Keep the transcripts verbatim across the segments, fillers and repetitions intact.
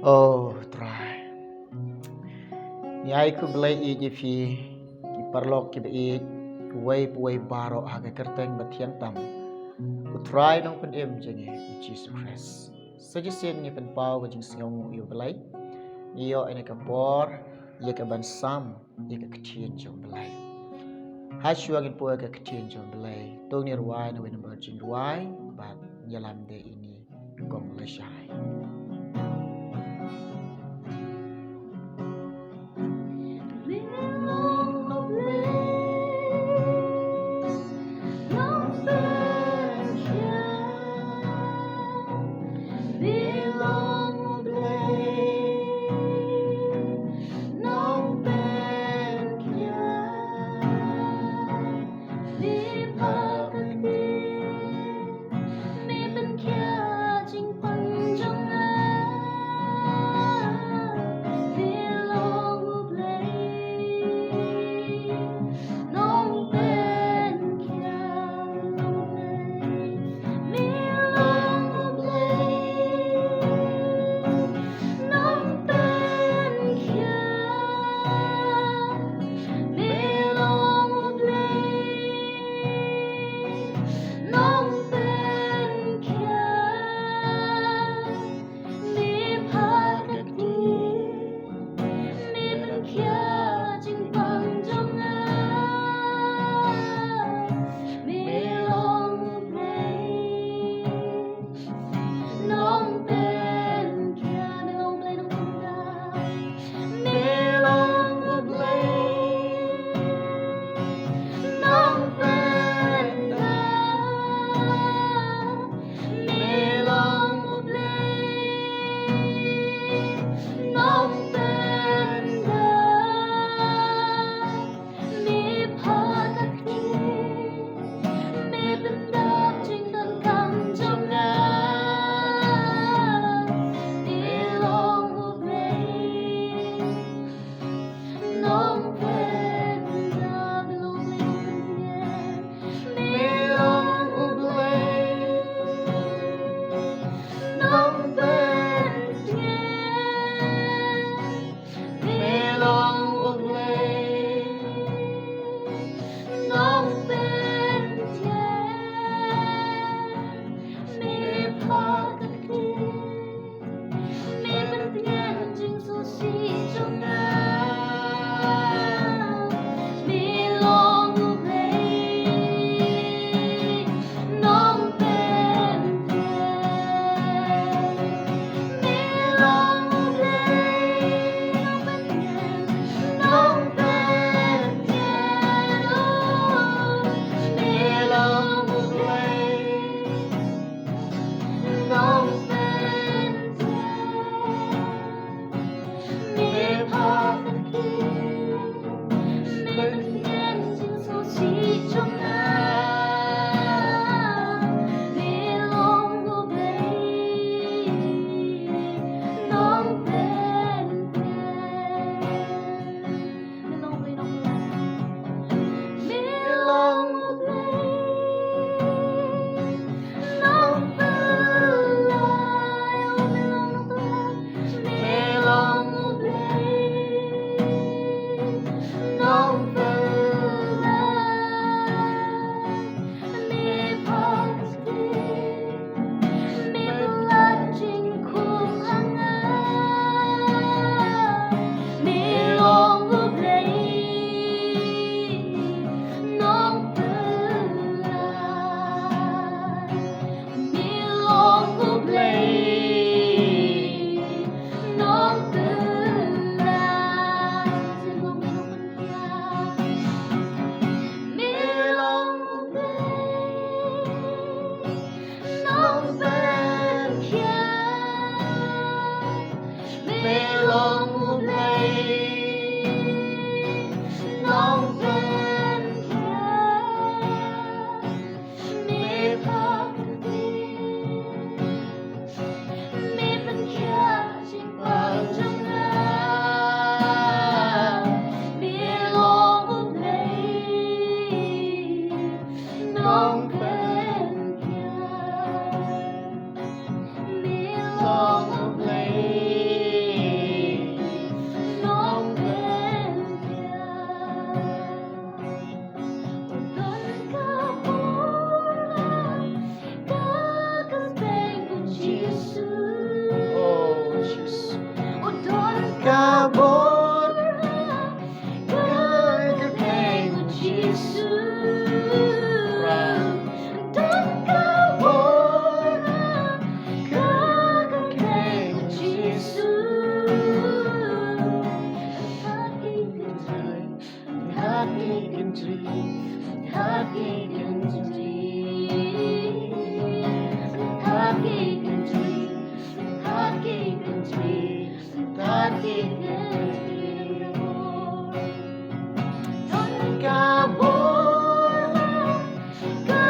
Oh Trai, ngi ai khublei ïa phi, ki paralok kiba ïeit, uwei pa uwei baroh ha ka kyrteng ba thiang tam u Trai Nongpynim jong ngi u Jisu Khrist. Sa shisien ngi pynpaw ka jingsngewnguh ïa u Blei. Ngi ïoh ïa ka por ïa ka ban sam ïa ka ktien jong u Blei. Hashwa ngin poi ïa ka ktien jong u Blei, to ngin rwai na wei nambar jingrwai bad ïalam de ini kong lashai. Don ka bor ha ka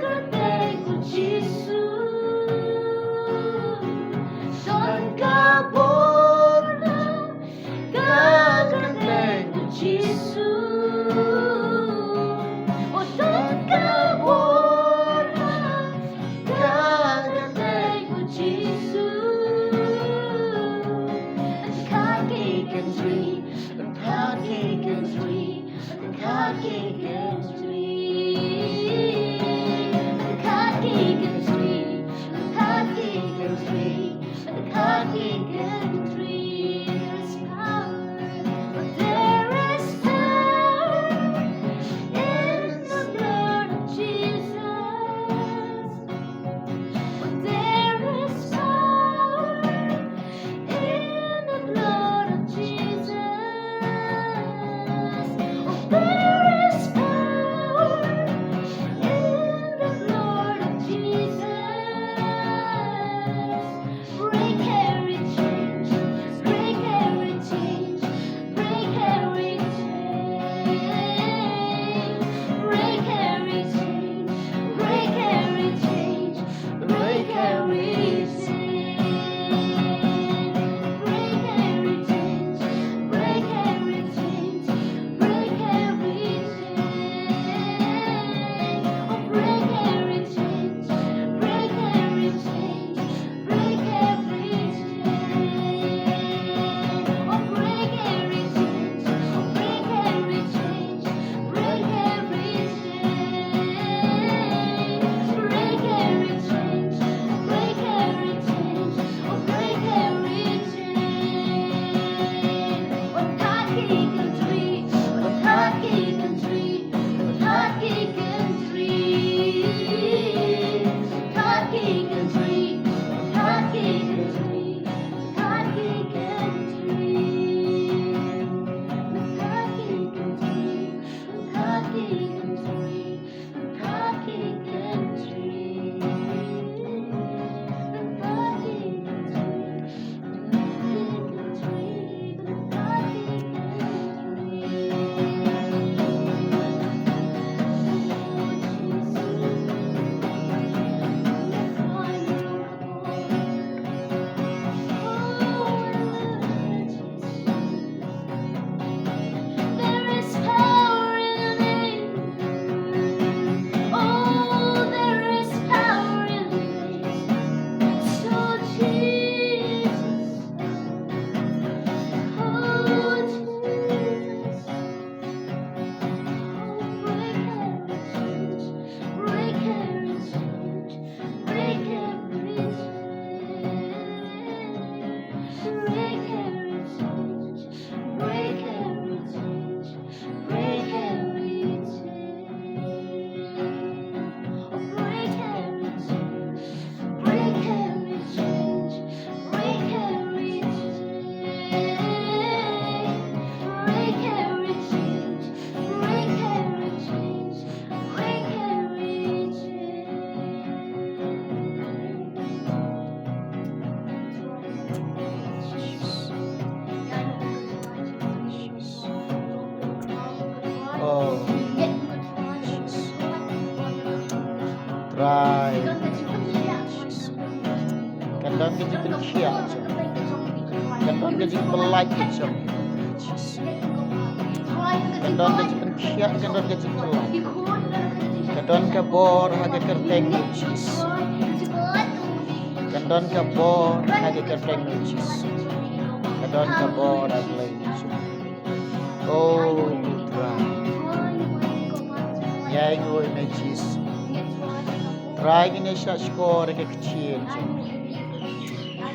kyrteng u Jisu. Don ka bor ha ka kyrteng u Jisu. Oh, don ka bor ha ka kyrteng u Jisu. Ka ki kan dri, ka ki kan dri, ka ki kan dri, ka ki kan dri, ka ki kan dri, ka ki kan dri. There is power, there is power in the blood of Jesus. There is power in the blood of Jesus. There is power in the blood of Jesus. Break every chain, break every chain, break every chain, break every chain, break every chain, break every chain. Break every chain, break every chain, break every chain. Oh, break every chain, break every chain, break every chain. Oh, break every chain, oh, break every chain, break every chain. Break every chain, break every chain, oh, break every chain. Oh, God, He can do it. Oh, God, He can do it. Oh, God, He can do it. God, He can do it. God, He can do it. God, He can do it. God, He can do it. God, He can do it. There is power in the name. Oh, there is power in the name. So Jesus. Oh, Jesus. Oh, break every chain. Break every chain. Break every chain. Break every chain. Break every chain. Break every chain. Oh, break every chain. Break every chain. Break every chain. Break every chain. Break every chain. Break every chain. Oh. Trai. Kan don ka jingpynkhiah jong. Kan don ka jingpyllait jong. Kan don ka jingpynkhiah, kan don ka jingpyllait. Kan don ka bor ha ka kyrteng u Jisu. Kan don ka bor ha ka kyrteng u Jisu. Kan don ka bor ha ka kyrteng u Jisu. O Trai, ngi ainguh ïa me Jisu. Trai, ngin ïa shahshkor ïa ka ktien jong me.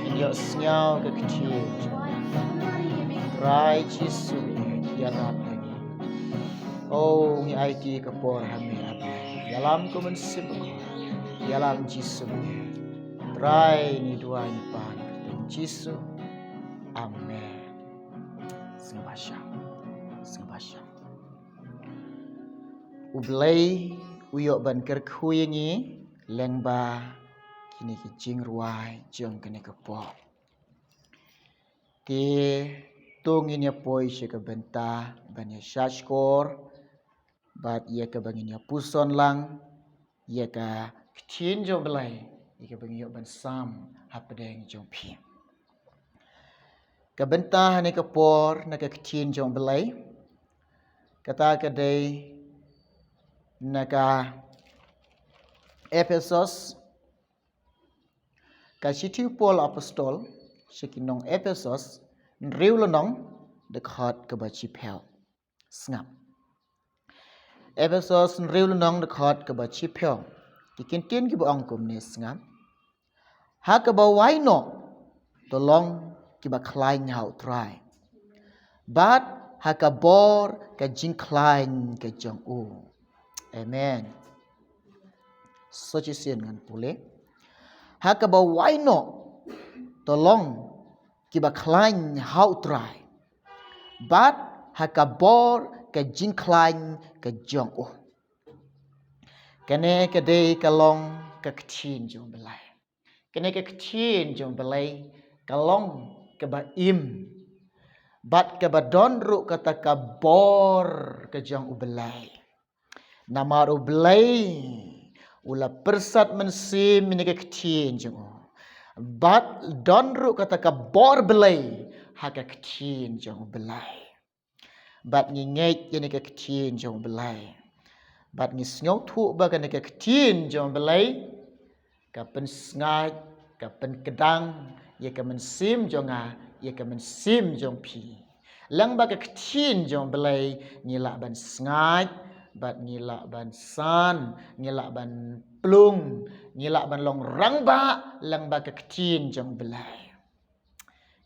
Ngin ïa sngew ka ktien jong me. Trai Jisu, ïarap ïa ngi. O, ngi aiti ka por ha me, A Blei. Ïalam ko Mynsiem Bakhuid. Ïalam Jisu. Trai, ngi duwai ngi pan ha ka kyrteng Jisu. Amen. Sngewbha shah. Sngewbha shah. U Blei u ïoh ban kyrkhu ïa ngi lyngba kine ki jingrwai jong kane ka por. Te to ngin ïa poi sha ka bynta ban ïa shahshkor bad ïa kaba ngin ïa puson lang ïa ka ktien jong U Blei, ïa kaba ngin ïoh ban sam hapdeng jong phi. Ka bynta ha kane ka por na ka ktien jong U Blei, kata ka dei na ka Ephesos, ka shithi u Paul Apostol sha ki nong Ephesos, hynriew lynnong, dkhot kaba shiphew. Sngap. Ephesos hynriew lynnong, dkhot kaba shiphew. Ki kyntien kiba ong kumne, sngap. Ha kaba wai noh, to long kiba khlaiñ ha U Trai, bad ha ka bor ka jingkhlaiñ ka jong U. Amen. Sa shisien ngan pule. Ha kaba wai noh, to long kiba khlaiñ ha U Trai, bad ha ka bor ka jingkhlaiñ ka jong U. Kane ka dei ka long ka ktien jong U Blei. Kane ka ktien jong U Blei ka long kaba im, bad kaba don ruh kata ka bor ka jong U Blei. Namar U Blei u la pyrsad mynsiem ïa kane ka ktien jong U, bad don ruh kata ka bor Blei ha ka ktien jong U Blei. Bad ngi ngeit ïa kane ka ktien jong U Blei, bad ngi sngewthuh ba kane ka ktien jong U Blei ka pynsngaid, ka pynkdang ïa ka mynsiem jong nga, ïa ka mynsiem jong phi. Lyngba ka ktien jong U Blei ngi lah ban sngaid, bad ngi lah ban san, ngi lah ban plung, ngi lah ban long rangbah lyngba ka ktien jong U Blei.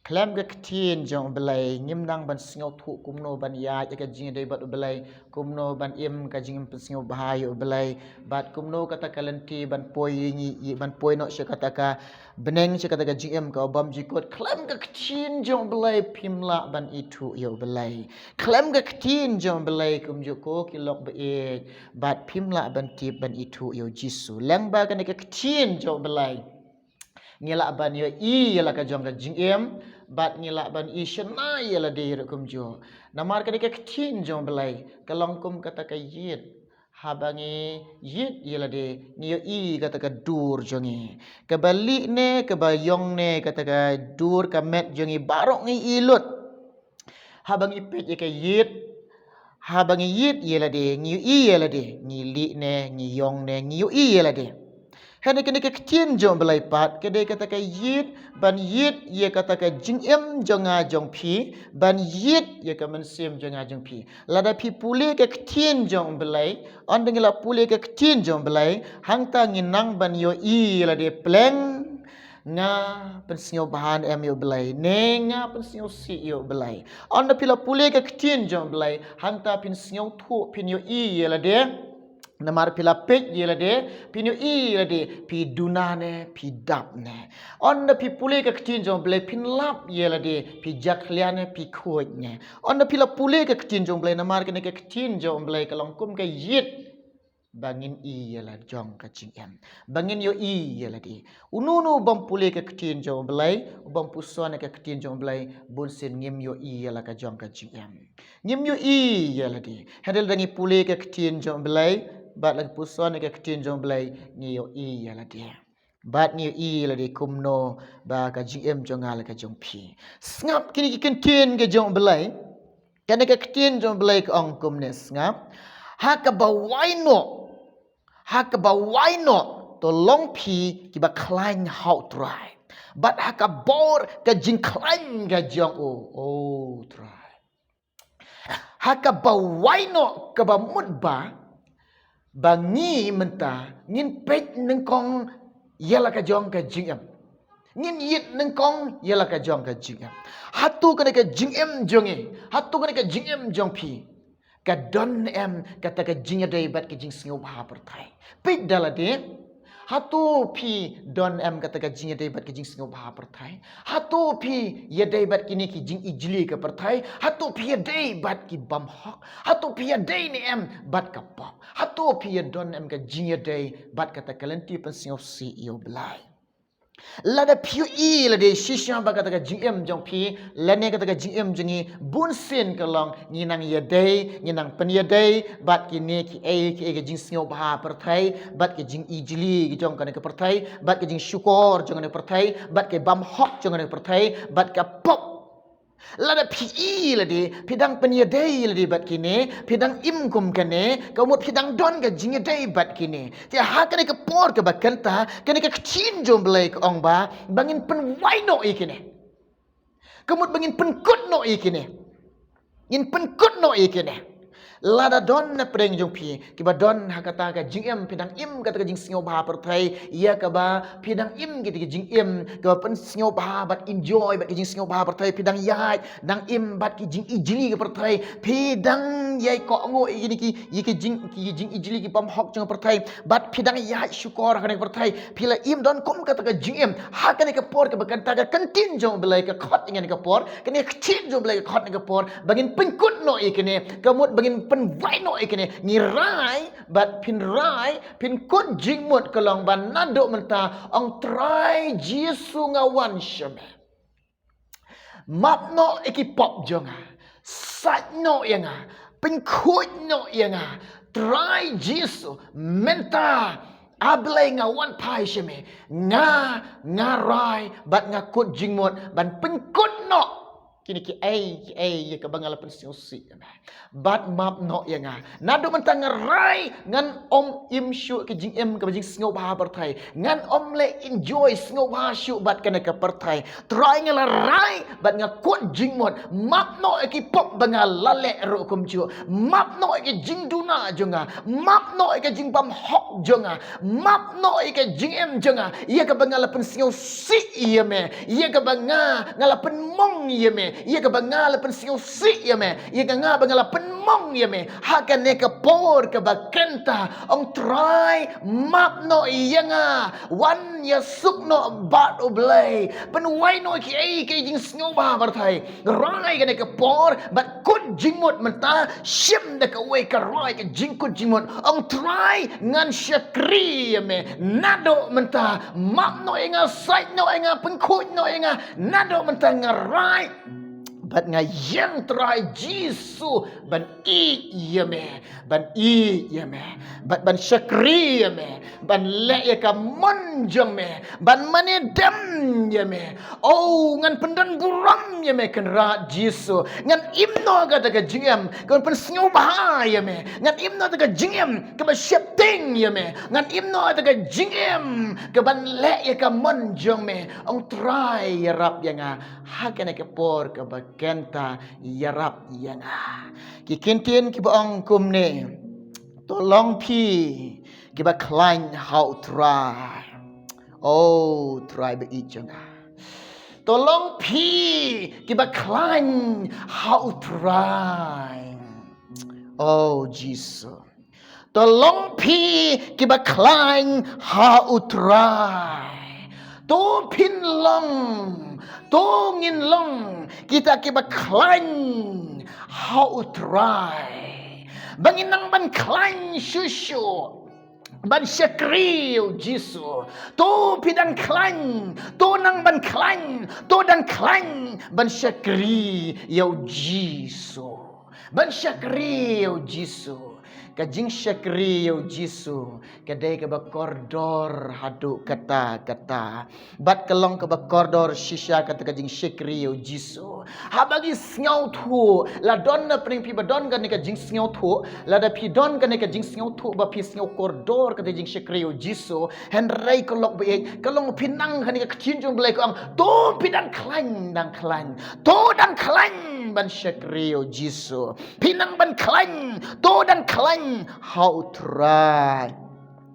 Khlem ka ktien jong U Blei ngim nang ban sngewthuh kumno ban ïaid ïa ka jingïadei bad U Blei, kumno ban im ka jingim pynsngewbha ïa U Blei, bad kumno kata ka lynti ban poi ïa ngi, ban poi noh sha kata ka bneng, sha kata ka jingim kaba bymjukut. Khlem ka ktien jong U Blei phim lah ban ithuh ïa U Blei. Khlem ka ktien jong U Blei kumjuh ko ki lok ba ïeit, bad phim lah ban tip ban ithuh ïa U Jisu. Lyngba kane ka ktien jong U Blei ngi lah ban ïohi ïa la ka jong ka jingim, bad ngi lah ban ïohi shynna ïa lade ruh kumjuh. Namar kane ka ktien jong U Blei ka long kum kata ka ïit. Haba ngi ïit ïa lade, ngi ïohi kata ka dur jong ngi. Kaba lieh ne, kaba ïong ne, kata ka dur ka met jong ngi baroh ngi ïohi lut. Haba ngi peit ïa ka ïit, haba ngi ïit ïa lade, ngi ïohi ïa lade, ngi lieh ne, ngi ïong ne, ngi ïohi ïa lade. Hynrei kane ka ktien jong U Blei pat ka dei kata ka ïit, ban ïit ïa kata ka jingim jong nga jong phi, ban ïit ïa ka mynsiem jong nga jong phi. Lada phi pule ka ktien jong U Blei, ynda ngi la pule ka ktien jong U Blei, hangta ngi nang ban ïohi ïa lade pleng, nga pynsngewbha ne em ïa U Blei, ne nga pynsngewsih ïa U Blei. Ynda phi la pule ka ktien jong U Blei, hangta phin sngewthuh, phin ïohi ïa lade. Namar phi la peit ïa lade, phin ïohi ïa lade, phi duna ne, phi dap ne. Ynda phi pule ka ktien jong U Blei, phin lap ïa lade, phi jakhlia ne, phi khuid ne. Ynda phi la pule ka ktien jong U Blei, namar kane ka ktien jong U Blei ka long kum ka ïit ba ngin ïohi ïa la jong ka jingim, ba ngin ïohi ïa lade. Uno uno u bym pule ka ktien jong U Blei, u bym puson ïa ka ktien jong U Blei, bunsien ngim ïohi ïa la ka jong ka jingim. Ngim ïohi ïa lade. Hynrei lada ngi pule ka ktien jong U Blei, bad la ngi puson ïa ka ktien jong U Blei, ngi ïohi ïa lade. Bad ngi ïohi ïa lade kumno ba ka jingim jong nga la ka jong phi. Sngap kine ki ktien ka jong U Blei. Kane ka ktien jong U Blei ka ong kumne, sngap. Ha kaba wai noh, ha kaba wai noh, to long phi kiba khlaiñ ha U Trai, bad ha ka bor ka jingkhlaiñ ka jong U, O Trai. Ha kaba wai noh, kaba mut ba, ba ngi mynta ngin peit nyngkong ïa la ka jong ka jingim. Ngin ïit nyngkong ïa la ka jong ka jingim. Hato kane ka jingim jong ngi, hato kane ka jingim jong phi, ka don em kata ka jingïadei bad ka jingsngewbha pyrthei? Peit da lade. Hato phi don em kata ka jingïadei bad ka jingsngewbha pyrthei? Hato phi ïadei bad kine ki jingijli ka pyrthei? Hato phi ïadei bad ki bymhok? Hato phi ïadei ne em bad ka pop? Hato phi ïadon em ka jingïadei bad kata ka lynti pynsngewsih ïa U Blei? Lada phi ïohi lade shisha ba kata ka jingim jong phi lane kata ka jingim jong ngi bun sien ka long ngi nang ïadei, ngi nang pynïadei bad kine kiei kiei ka jingsngewbha pyrthei, bad ka jingijli jong kane ka pyrthei, bad ka jingshukor jong kane ka pyrthei, bad ka bamhok jong kane ka pyrthei, bad ka pop. Lada phi ïohi lade, phi dang pynïadei lade bad kine, phi dang im kum kane, ka mut phi dang don ka jingïadei bad kine. Te ha kane ka por kaba kynta, kane ka ktien jong U Blei ka ong ba, ba ngin pynwai noh ïa kine. Ka mut ba ngin pynkut noh ïa kine. Ngin pynkut noh ïa kine. Lada don na pdeng jong phi kiba don ha kata ka jingim, phi dang im kata ka jingsngewbha pyrthei, ïa kaba phi dang im kata ka jingim kaba pynsngewbha bad enjoy bad ka jingsngewbha pyrthei, phi dang ïaid, dang im bad ki jingijli ka pyrthei, phi dang ïai kohnguh ïa kine ki, ïa ki jing, ki jingijli ki bamhok jong ka pyrthei, bad phi dang ïaid shukor ha kane ka pyrthei, phi la im don kum kata ka jingim ha kane ka por kaba kynta. Ka ktien jong U Blei ka khot ïa ngi ha kane ka por, kane ka ktien jong U Blei ka khot ha kane ka por ba ngin pynkut noh ïa kine, ka mut ba ngin pynwai noh ïa kine. Ngi rai bad phin rai, phin kut jingmut ka long ba naduh mynta, ong Trai Jisu nga wan sha me. Map noh ïa ki pop jong nga, sait noh ïa nga, pynkhuid noh ïa nga, Trai Jisu, mynta A Blei nga wan phai sha me, nga, nga rai bad nga kut jingmut ban pynkut noh kine kiei kiei ïa kaba nga la pynsngewsih ïa me. Bad map noh ïa nga. Naduh mynta nga rai ngan ym im shuh ka jingim kaba jingsngewbha pyrthei. Ngan ym leh enjoy sngewbha shuh bad kane ka pyrthei. Trai nga la rai bad nga kut jingmut. Map noh ïa ki pop ba nga la leh ruh kumjuh. Map noh ïa ka jingduna jong nga. Map noh ïa ka jingbamhok jong nga. Map noh ïa ka jingim jong nga ïa kaba nga la pynsngewsih ïa me, ïa kaba nga, nga la pynmong ïa me, ïa kaba nga la pynsngewsih ïa me, ïa ka nga ba nga la pynmong ïa me. Ha kane ka por kaba kynta, ong Trai, map noh ïa nga, wan ïasuk noh bad U Blei, pynwai noh kiei kiei jingsngewbha pyrthei. Rai kane ka por bad kut jingmut mynta, shim da kawei ka rai ka jingkut jingmut. Ong Trai, ngan shakri ïa me naduh mynta. Map noh ïa nga, sait noh ïa nga, pynkhuid noh ïa nga. Naduh mynta nga rai bad nga ïeng Trai Jisu ban ïeit ïa me, ban ïeit ïa me, bad ban shakri ïa me, ban leh ïa ka mon jong me, ban mane dem ïa me. Oh, ngan pyndon burom ïa me Kynrad Jisu. Ngan im noh kata ka jingim kaban pynsngewbha ïa me. Ngan im noh kata ka jingim kaba sheptieng ïa me. Ngan im noh kata ka jingim kaban leh ïa ka mon jong me. Ong Trai, ïarap ïa nga ha kane ka por kaba kynta, ïarap ïa nga. Ki kyntien kiba ong kumne. To long phi kiba khlaiñ ha U Trai. Oh, Trai ba ïeit jong nga. To long phi kiba khlaiñ ha U Trai. Oh, Jisu. To long phi kiba khlaiñ ha U Trai. To phin long, to ngin long kita kiba khlaiñ ha U Trai. Ba ngin nang ban khlaiñ shuh shuh ban shakri ïa U Jisu. To phi dang khlaiñ, to nang ban khlaiñ, to dang khlaiñ ban shakri ïa U Jisu. Ban shakri ïa U Jisu. Ka jingshakri ïa U Jisu ka dei kaba kordor haduh katta katta. Bad ka long kaba kordor shisha kata ka jingshakri ïa U Jisu. Haba ngi sngewthuh, la don na pdeng phi ba don kane ka jingsngewthuh, lada phi don kane ka jingsngewthuh ba phi sngew kordor kata ka jingshakri ïa U Jisu, hynrei ko lok ba ïeit, ka long phi nang kane ka ktien jong U Blei ka ong, to phi dang khlaiñ, dang khlaiñ. To dang khlaiñ ban shakri ïa U Jisu. Phi nang ban khlaiñ, to dang khlaiñ ha U Trai.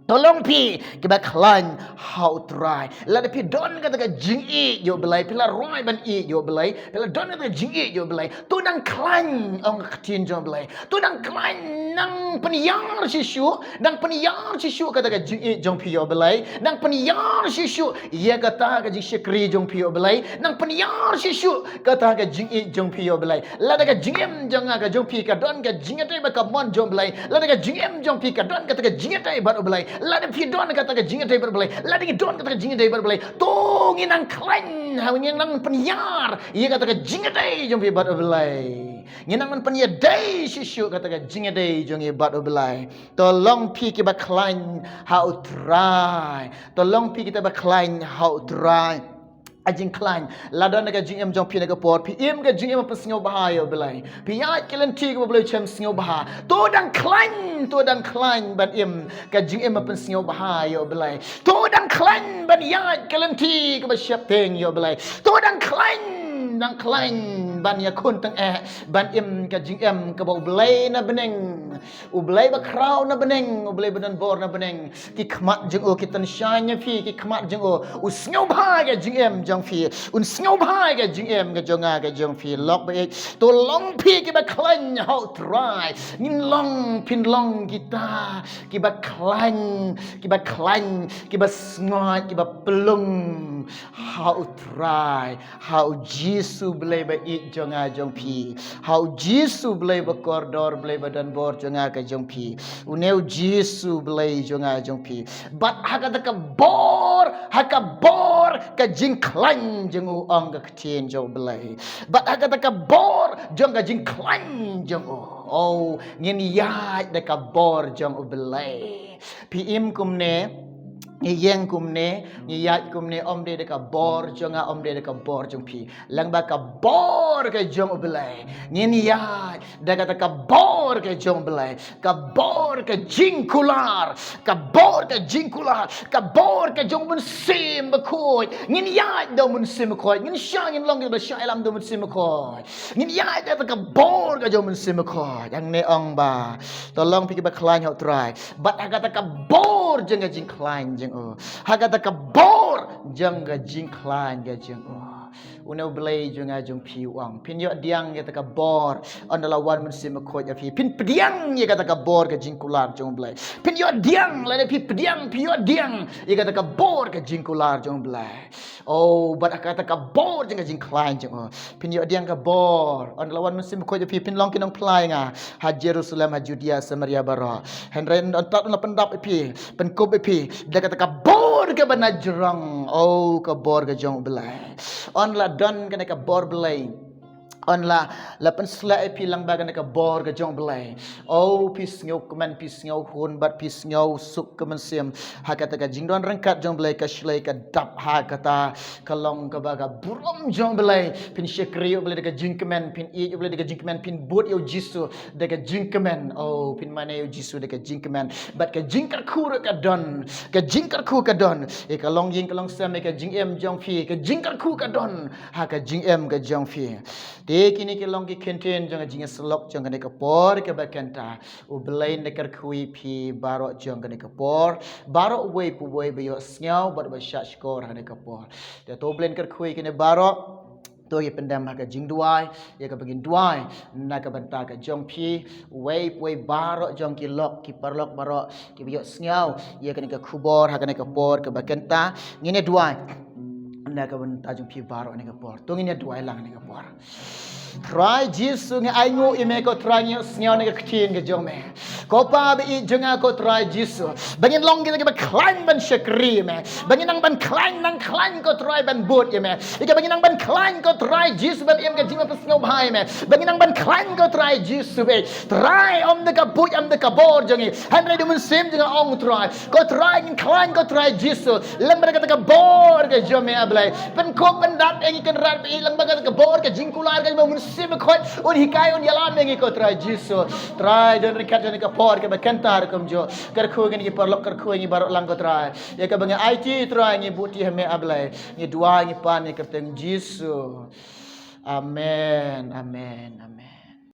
To long phi kiba khlaiñ ha U Trai. Lada phi don kata ka jingïeit ïa U Blei, phi la rai ban ïeit ïa U Blei, phi la don kata ka jingïeit ïa U Blei, to dang khlaiñ, ong ka ktien jong U Blei. To dang khlaiñ, nang pynïar shuh shuh, nang pynïar shuh shuh kata ka jingïeit jong phi ïa U Blei, nang pynïar shuh shuh ïa kata ka jingshakri jong phi ïa U Blei, nang pynïar shuh shuh kata ka jingïeit jong phi ïa U Blei. Lada ka jingim jong nga, ka jong phi ka don ka jingïadei bad ka mon jong U Blei, lada ka jingim jong phi ka don kata ka jingïadei bad U Blei, Lada phi don kata ka jingïadei bad U Blei, lada ngi don kata ka jingïadei bad U Blei, to ngin nang khlaiñ, ha, ngin nang pynïar ïa kata ka jingïadei jong phi bad U Blei. Ngin nang pynïadei shisha kata ka jingïadei jong ngi bad U Blei. To long phi kiba khlaiñ ha U Trai. To long phi kita ba khlaiñ ha U Trai. A jingkhlaiñ. Lada na ka jingim jong phi na ka por, phi im ka jingim pynsngewbha ïa U Blei. Phi ïaid ka lynti kaba U Blei u sngewbha. To dang khlaiñ, to dang khlaiñ ban im ka jingim pynsngewbha ïa U Blei. To dang khlaiñ ban ïaid ka lynti kaba sheptieng ïa U Blei. To dang khlaiñ, dang khlaiñ ban ïakhun tyngeh, ban im ka jingim kaba U Blei na bneng. U Blei ba khraw na bneng, U Blei ba don bor na bneng. Ki khmat jong u ki tyngshaiñ ïa phi, ki khmat jong u u sngewbha ka jingim jong phi. Un sngewbha ka jingim ka jong nga ka jong phi. Lok ba ïeit, to long phi kiba khlaiñ ha U Trai. Ngin long, phin long kita kiba khlaiñ, kiba khlaiñ, kiba sngaid, kiba plung ha U Trai. Ha U Jisu Blei ba ïeit jong nga jong phi. Ha U Jisu Blei ba kordor, Blei ba don bor jong nga ka jong phi. Une U Jisu Blei jong nga jong phi. Bad ha kata ka bor, ha ka bor ka jingkhlaiñ jong u, ong ka ktien jong U Blei. Bad ha kata ka bor jong ka jingkhlaiñ jong u, oh, ngin ïaid da ka bor jong U Blei. Phi im kumne, ngi ïeng kumne, ngi ïaid kumne, ym dei da ka bor jong nga, ym dei da ka bor jong phi. Lyngba ka bor ka jong U Blei. Ngin ïaid da kata ka bor ka jong U Blei. Ka bor ka jingkular, ka bor ka jingkular, ka bor ka jong U Mynsiem Bakhuid. Ngin ïaid da U Mynsiem Bakhuid. Ngin shah, ngin long kiba shah ïalam da U Mynsiem Bakhuid. Ngin ïaid da ka bor ka jong U Mynsiem Bakhuid. Hangne ong ba to long phi kiba khlaiñ ha U Trai. Bad ha kata ka bor jong ka jingkhlaiñ jong u. Ha kata ka bor jong ka jingkhlaiñ ka jong u. Une U Blei jong nga jong phi u ong. Phin ïoh pdiang ïa kata ka bor. Ynda la wan U Mynsiem Bakhuid ïa phi, phin pdiang ïa kata ka bor ka jingkular jong U Blei. Phin ïoh pdiang, lada phi pdiang, phi ïoh pdiang ïa kata ka bor ka jingkular jong U Blei. Oh, bad ha kata ka bor jong ka jingkhlaiñ jong u. Phin ïoh pdiang ka bor. Ynda la wan U Mynsiem Bakhuid ïa phi, phin long ki nongphla ïa nga ha Jerusalem, ha Judea, Samaria baroh. Hynrei ynda la pyndap ïa phi, pynkup ïa phi da kata ka bor kaba najrong. Oh, ka bor ka jong U Blei. Ynda la don kane ka bor Blei, ynda la, la pynsleh ïa phi lyngba kane ka bor ka jong U Blei. Oh, phi sngewkmen, phi sngewhun bad phi sngewsuk ka mynsiem. Ha kata ka jingdon ryngkat jong U Blei, ka shlei ka dap ha kata ka long kaba ka burom jong U Blei. Phin shakri ïa U Blei da ka jingkmen, phin ïeit ïa U Blei da ka jingkmen, phin bud ïa U Jisu da ka jingkmen. Oh, phin mane ïa U Jisu da ka jingkmen. Bad ka jingkyrkhu ruh ka don, ka jingkyrkhu ka don. Ïa ka longïing ka longsem, ïa ka jingim jong phi, ka jingkyrkhu ka don ha ka jingim ka jong phi. Te kine ki long ki kyntien jong ka jingïasyllok jong kane ka por kaba kynta. U Blei un da kyrkhu ïa phi baroh jong kane ka por. Baroh uwei pa uwei ba ïohsngew bad ba shahshkor ha kane ka por. Te to U Blei un kyrkhu ïa kine baroh. To ïa pyndem ha ka jingduwai, ïa kaba ngin duwai na ka bynta ka jong phi, uwei pa uwei baroh jong ki lok, ki paralok baroh kiba ïohsngew ïa kane ka khubor ha kane ka por kaba kynta. Ngin ïa duwai na ka bynta jong phi baroh ha kane ka por. To ngin ïa duwai lang ha kane ka por. Trai Jisu, ngi ainguh ïa me ko Trai, ngi ïohsngew na ka ktien ka jong me. Ko Pa ba ïeit jong nga ko Trai Jisu, ba ngin long kita kiba khlaiñ ban shakri ïa me, ba ngin nang ban khlaiñ, nang khlaiñ ko Trai ban bud ïa me. Ïa kaba ngin nang ban khlaiñ ko Trai Jisu ban im ka jingpynsngewbha ïa me, ba ngin nang ban khlaiñ ko Trai Jisu, ba Trai, ym da ka buit, ym da ka bor jong ngi, hynrei da U Mynsiem jong nga, ong Trai. Ko Trai, ngin khlaiñ ko Trai Jisu lyngba kata ka bor ka jong me, A Blei. Pynkup pyndap ïa ngi Kynrad ba ïeit lyngba kata ka bor ka jingkular ka jong U Mynsiem Bakhuid, un hikai, un ïalam ïa ngi ko Trai Jisu. Trai, don ryngkat ha kane ka por kaba kynta ruh kumjuh. Kyrkhu ïa ngi paralok, kyrkhu ïa ngi baroh lang ko Trai. Ïa kaba ngi aiti Trai, ngi buti ha me, A Blei. Ngi duwai, ngi pan ïa ka kyrteng Jisu. Amen, amen, amen.